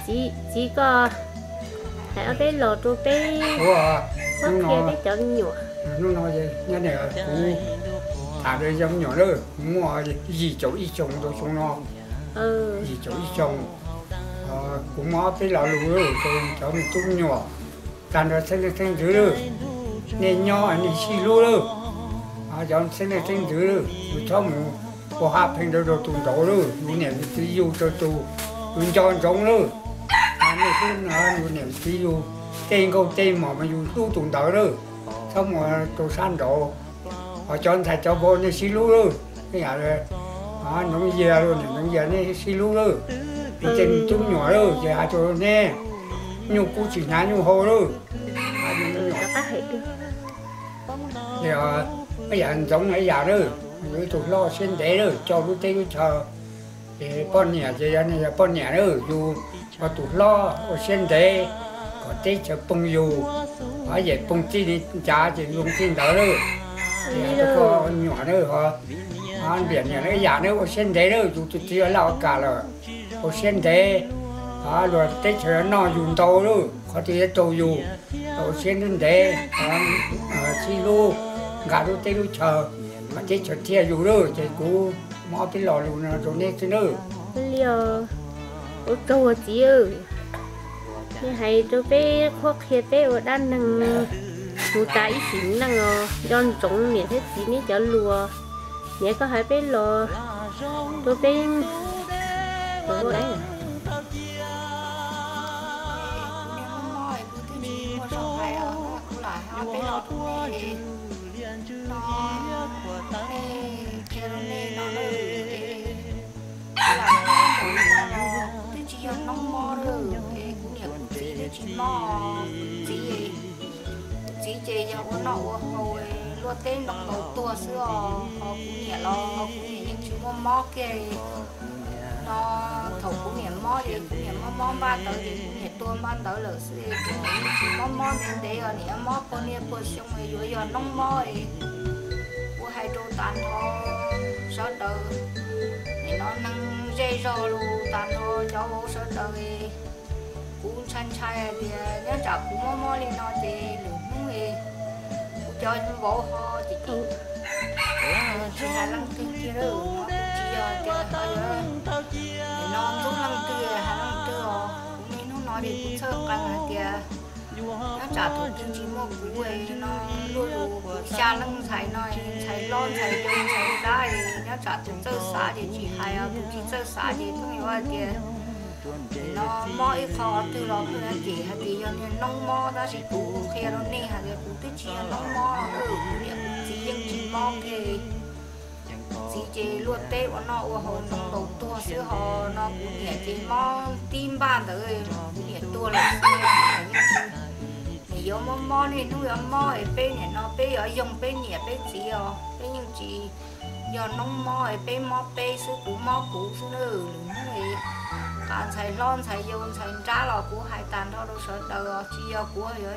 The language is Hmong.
Txiv, txiv koj hais ob peb los rau peb qhia peb cov me nyuam. Hnub no kuv tham rau cov me nyuam na, kuv muaj yim caum ib xyoos rau xyoo no, yim caum ib xyoos. Kuv muab ob peb lo lus rau cov me tub me nyuam, tag nrho txheeb leej txheeb ntxwv lawm, nej nyob nej sib hlub lawm. Cov txheeb leej txheeb ntxwv lawm, yus txhob mus ua haj pheej rau rau tus ntawd lawm, yus niam yus txiv yug rau tus yus nco ntsoov lawm. Nej hlub yus niam yus txiv yug tej nkauj tej mom mas yus hlub tus ntawd lawm, txhob mus rau sab nraud. Ho cov ntxhais cov vauv nej sib hlub lawm, ib yam li Ntxoov Yias los niam Ntxoov Yias nej sib hlub lawm. Yus tej me tub me nyuam lawm ces hais rau nej, nyuj kub tsis hnyav nyuj hau lawm. Ib yam Ntxoov ib yam lawm, yus ib tug hlob siab ntev lawm coj lub teb lub chaw. Ces poj niam ces yog nej yog poj niam lawm, yus ua tus hlob ua siab ntev kom teb chaws pog yus, yem pog txij li cas ces zoo txij ntawd lawm. Ces koj me nyuam na, ho npiam niam ib yam na, ua siab ntev lawm, yus tus txiv ua laj ua kam lawm, ua siab ntev. Luag teb chaws noj yus ntau lawm, qhov twg yuav rau yus, ua siab ntev ntev, sib hlub, nkag lub teb lub chaw, mas teb chaws thiaj yus lawm. Ces kuv muab ob peb lo lus no rau nej xwb nawb. Ua li os, ua tsaug txiv, nej hais rau peb qhuab qhia peb ua dab neeg mus tas ib sim neej os. Nco ntsoov niam thiab txiv neb cov lus, niam koj hais peb los rau peb. Kuv niam muaj mob es kuv twb tsis muaj zog hais os, kuv lam hais ob peb lo rau nej no, nej qhia rau nej no na, kuv lam hais no los kuv twb tsis yog noob mob lawm, es kuv niam kuv txiv twb tsis mob, kuv txiv, kuv txiv ces yog ua noj ua haus luaj teb ntoo ntaus tuag xwb os, ho kuv niam los kuv niam yeej tsis muaj mob kiag no. Thaum kuv niam mob ces kuv niam mob mob npaj ntawd ces kuv niam tuag npaj ntawd lawm xwb, kuv niam yeej tsis mob mob ntev ntev os, niam mob puag niaj puag xyoo yuav yog noob mob. Kuv hais rau tas nrho sawv daws, nim no neeg zej zog los tas nrho cov vauv sawv daws, kuv ntshai ntshai hais tias nyob tsam kuv mob mob li no ces lwm hnub kuv cov vauv ho ces tsis hais leej twg kiag lawm, tsis yog tias nim no ntxub leej twg hais leej twg os, kuv niaj hnub no ces kuv txhawj qee hais tias nyob tsam thaum twg tsis muaj kuv no, luaj lus kuv xya leej ntxhais no, ntxhais hlob ntxhais yau ntxhais nrab, nyob tsam tus txawj xav ces tsis hais, tus tsis txawj xav ces pheej yuav hais tias no mob ib qho twg los pheej yuav cem hais tias yog niag noob mob, tab sis kuv qhia rau nej hais tias kuv twb tsis yog noob mob, kuv niam kuv txiv yeej tsis mob kiag. Txiv ces luaj teb ua noj ua haus ntoo ntaus tuag xwb, ho no kuv niam ces mob tib npaj ntawd, kuv niam tuag lawm xwb, kuv niam yeej tsis, nim yuav mob mob niaj hnub yuav mob es peb nim no peb yuav yoog peb niam peb txiv os, peb yeej tsis yog noob mob es peb mob peb xwb, kuv mob kuv xwb na. Lwm hnub es qhov ntxhais hlob ntxhais yau ntxhais nrab los kuv hais tas nrho rau sawv daws os, tsis yog kuv yuav